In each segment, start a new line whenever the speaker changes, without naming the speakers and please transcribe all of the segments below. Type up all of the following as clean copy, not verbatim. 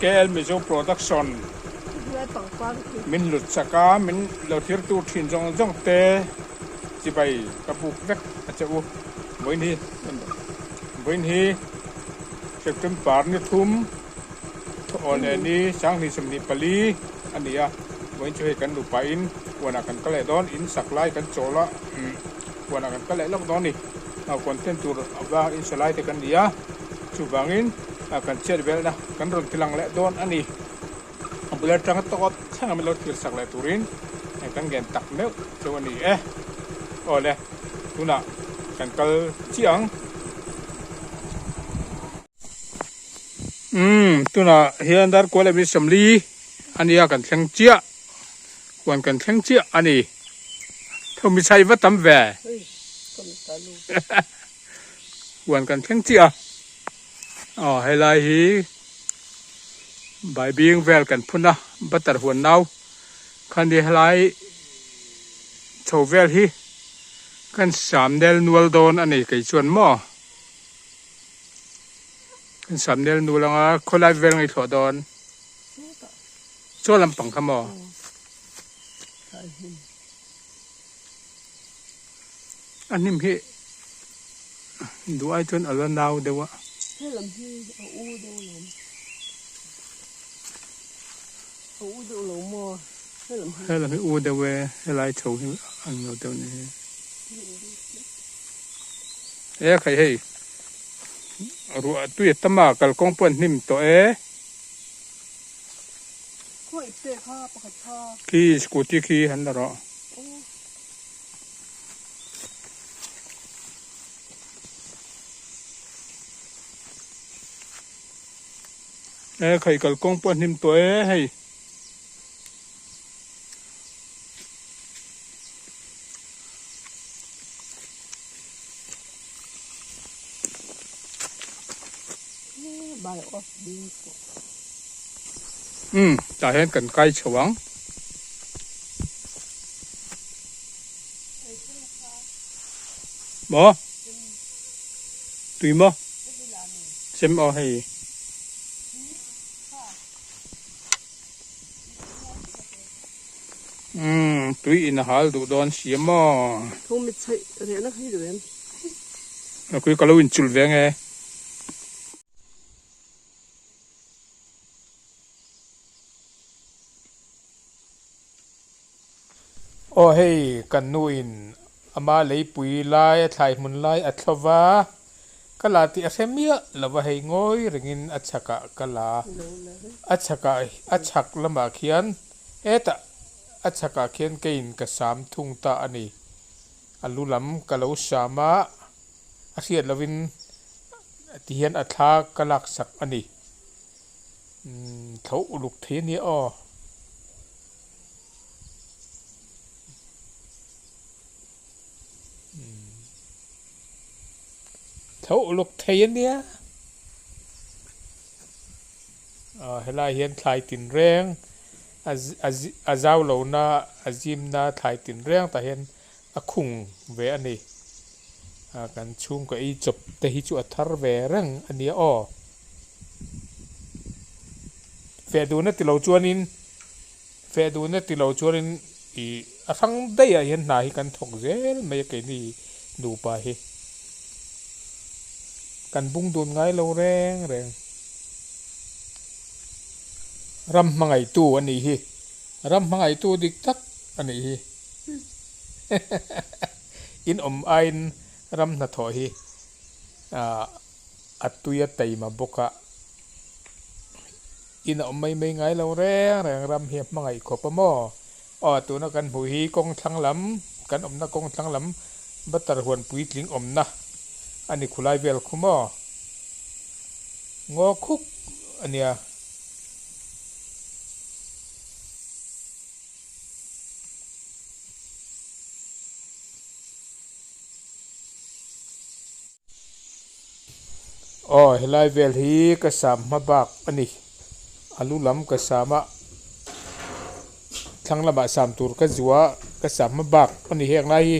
KL Mizo Production min hlut chak a, min lo thirtu thin zawng zawng te chibai ka buk vek a che u. Vawiin hi vawiin hi September ni thum thawh leh ni sanghnih 24 a ni a, vawiin chu hei kan nupain huanah kan kal leh dawn, in sak lai kan chawl a, huanah kan kal leh lawk dawn a ni. Content tur avang in sa lai te kan ni a, chuvangin kan chet velna kan rawn ti lang leh dawn a ni. A bul atanga tawp thleng a min lo thlir sak leh turin kan ngen tak meuh cheu a ni e. Awle, tunah kan kal chiah ang. Umm, tunah hian Darkual leh Misawmli a nia kan thleng chiah. Huan kan thleng chiah a ni. Tho michhai va tam ve. Huan kan thleng chiah a. Aw helai hi baibing vel kan phun a butter huan nau khani helai chho vel hi kan sam nel nual dawn a ni kei chuan maw kan sam nel nual anga khawlai vel ngaihthluah dawn. Chaw lampang kha maw? A hnim hi duh ai chuan a la nau deuh a.
He lam hi a u deuh lo a u deuh lo maw? He lam hi
He lam hi u deuh e, helai chho hi a ang lo deuh a ni hi. E khai hei ruah tui a tam a kalkawng pawh an hnim tawh e. Khi scooty khi han la rawh. E khai kalkawng pawh a hnim tawh e hei. Umm tah hian kan kai chho ang. Maw? Tui maw? Chem aw hei. Umm tui in a hal duh dawn si a maw? Nakui ka lo inchulh ve ange. Aw hei kan nu in ama leipui lai a thlai hmun lai a thlo va, ka la tih a hre miah lo va hei ngawi rengin a chhakah ka la a chhakah a chhak lamah khian hetah a chhakah khian keiin ka sam thung ta a ni a lu lam ka lo sam a. A hriat lovin ti hian a thla ka lak sak a ni. Umm tho uluk thei a nia aw. Tho uluk thei a nia. Aw helai hian thlai tinreng a zau lohna a zimna thlai tinreng tah hian a khung ve a ni. Kan chhungkaw ei chawp te hi chu a thar ve reng a nia aw. Feh duhna ti lo chuanin feh duhna ti lo chuanin ih a hrang daih ah hian hna hi kan thawk zel mai a keini nupa hi. Kan bung dun ngai lo reng reng. Ram hmangaihtu a nih hi. Ram hmangaihtu dik tak a nih hi. In awm aiin ram hnathawh hi a tui a taima bawk a, in a awm mai mai ngai lo reng reng ram hi a hmangaih khawp a maw? Aw tuna kan hmuh hi kawng thlang lam kan awmna kawng thlang lam butter huan puitling awmna a ni khulai vel khu maw? Ngaw khuk a nia. Aw helai vel hi ka sam hma bak a ni a lu lam ka sam a thlang lamah sam tur ka zuah a ka sam hma bak a ni heng lai hi.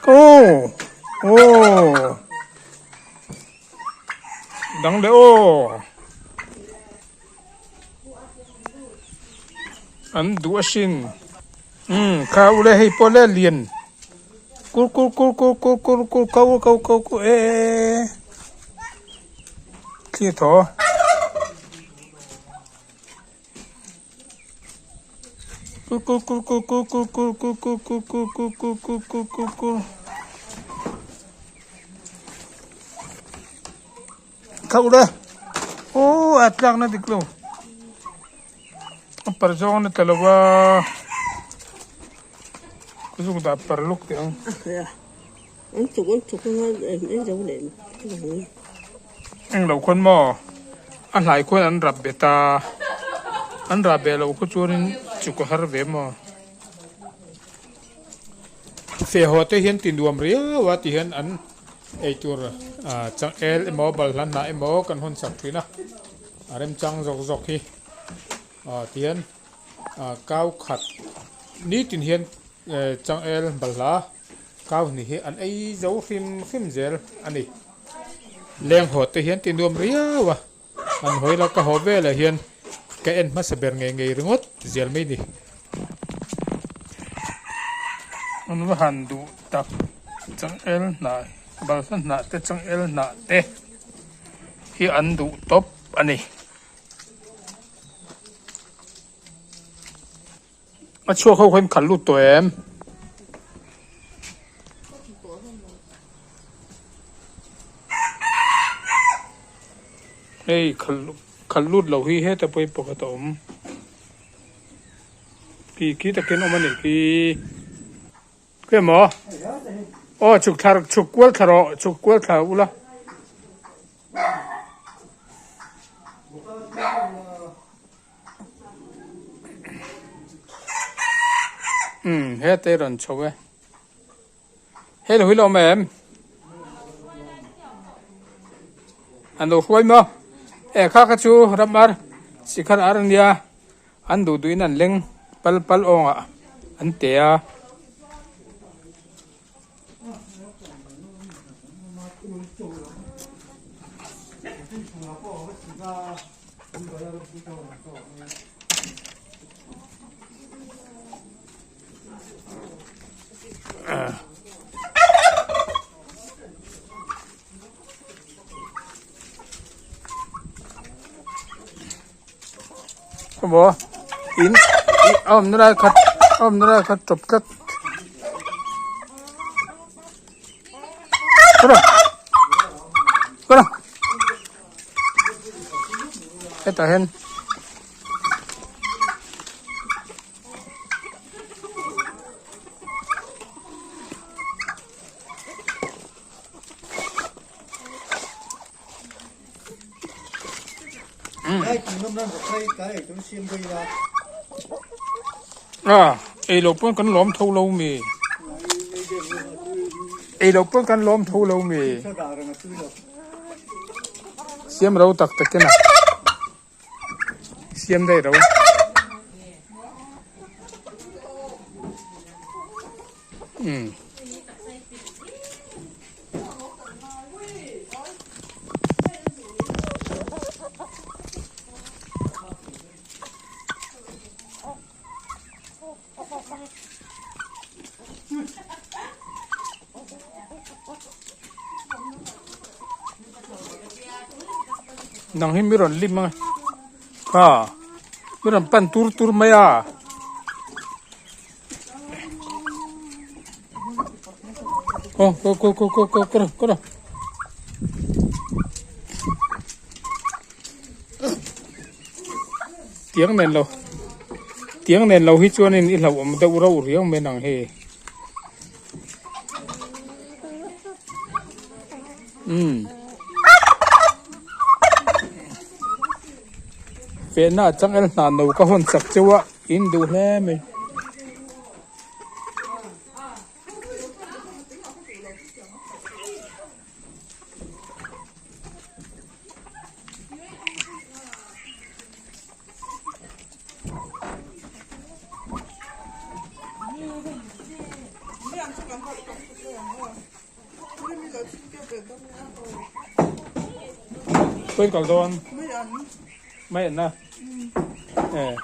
Aw aw dang leh aw an duh asin umm kha ule hei pawh le lian kur kur kur kur kur kur kur ko ko ko ko e e thlir thaw. Thauh le aw a tlak na dik lo a par zawng na tla lo a ka zuk dah par luk teh ang. Englo khawn maw a hlai khawn an rap bet a an rap beh loh khaw chuanin chuk a har ve maw feh haw te hian ti nuam riau a ti hian an eitur ah changel emaw balhla hnah emaw kan hawn chak thin a a remchang zawk zawk hi ah ti hian ah kau khat nitin hian changel balhla. Kau hni hi an ei zo hrim hrim zel a ni. Leng haw te hian ti nuam riau a, an hawi la ka haw velah hian ka en hmasa ber ngei ngei ringawt zel mai ni. An va han duh tak changel hnah balhla hnah te changel hnah te hi an duh tawp a ni. A chhuak ho khan khalh lut tawh em? Hei khalh khalh lut loh hi heta pawh hi pakhat a awm. Khi khi takin awm a nih khi. Khawi maw? Aw chhuk thla chhuk kual thla rawh chhuk kual thla ula. Umm heta i rawn chho e hei lo hi lo awm em an lo hruai maw e kha kha chu ramar sikhar ar ania an duh duh in an leng pal pal awng ah an te a. Maw in a awmna lai khat a awmna lai khat tawp tlat hetah hian A ei loh pawn kan lawm tho lo mi ei loh pawn kan lawm tho lo mi siam ro tak tak in a siam daih ro. Umm. Nang hi mi rawn lim ang a mi rawn pan tur tur mai a. Aw ko ko ko ko ko ko ko Tiang nen lo tiang nen lo hi chuanin i hlauhawm deuh reuh riau mai nang hi. Umm. Fehna changel hna no ka hawn chak cheu a in duh hle mai. Khawi kal dawn? Mai an na. Eh.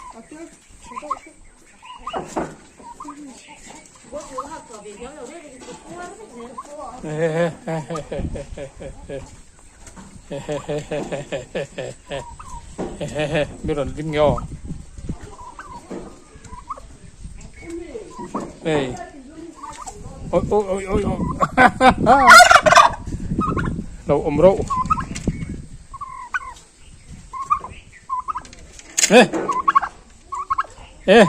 Mi rawn ding nge aw. Hei. Oi oi oi oi oi. Lo awm reuh. Eh. Eh.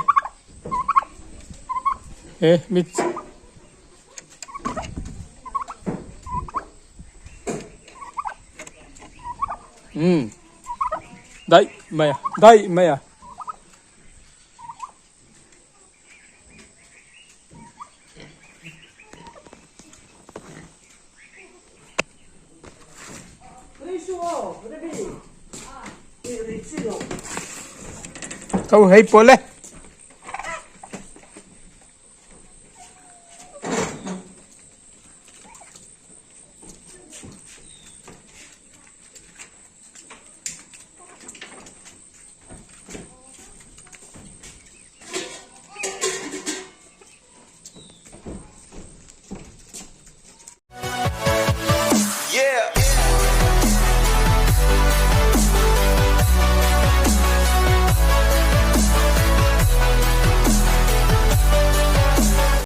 Eh mit. Um. Daih mai a, daih mai a. Tho hei pawh le.